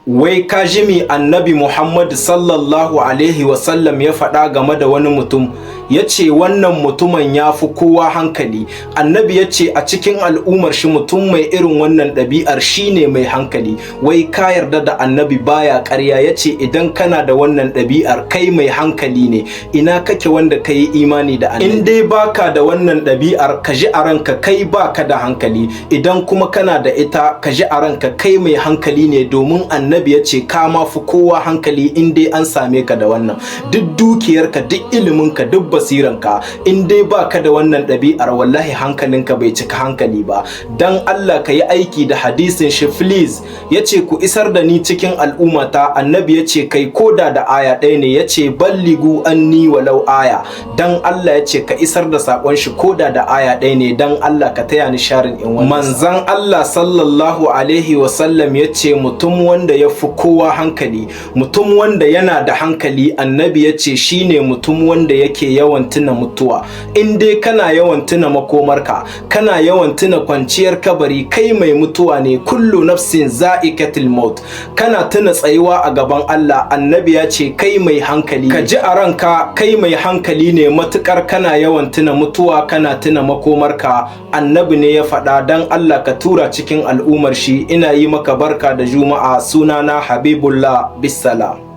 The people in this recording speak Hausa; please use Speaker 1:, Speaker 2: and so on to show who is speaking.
Speaker 1: Wai ka ji mi Annabi Muhammad sallallahu alaihi wasallam ya faɗa game da wani mutum? Ya ce wannan mutumin ya fi kowa hankali. Annabi ya ce a cikin al'ummar shi, mutum mai irin wannan ɗabi'ar shine mai hankali. Wai ka yarda da Annabi baya ƙarya? Ya ce idan kana da wannan ɗabi'ar, kai mai hankali ne. Ina kake wanda ka yi imani da Annabi? In dai baka da wannan ɗabi'ar, ka ji a ranka kai baka da hankali. Idan kuma kana da ita, ka ji a ranka kai mai hankali ne, domin Annabi ya ce ka ma fi kowa hankali in dai an same ka da wannan. Duk dukiyarka, duk iliminka, duk basiranka, in dai baka da wannan ɗabi'ar, wallahi hankalinka bai cika hankali ba. Dan Allah ka yi aiki da hadisin shi, please. Ya ce ku isar da ni cikin al'ummata. Annabi ya ce kai koda da aya ɗaya ne. Ya ce ballighu anni walau aya. Dan Allah ya ce ka isar da sakon shi koda da aya ɗaya ne. Dan Allah ka taya ni sharing in wannan. Manzan Allah sallallahu alaihi wasallam ya ce mutum wanda ya fi kowa hankali, mutum wanda yana da hankali, Annabi ya ce shine mutum wanda yake yawan tuna mutuwa. In dai kana yawan tuna makomarka, kana yawan tuna kwanciyar kabari, kai mai mutuwa ne, kullu nafsin za'ikatul maut, kana tuna tsayuwa a gaban Allah, Annabi ya ce kai mai hankali. Ka ji a ranka kai mai hankali ne matukar kana yawan tuna mutuwa, kana tuna makomarka. Annabi ne ya faɗa. Dan Allah ka tura cikin al'ummar shi. Ina yi maka barka da Juma'a. Sunana Habibullah, bisalam.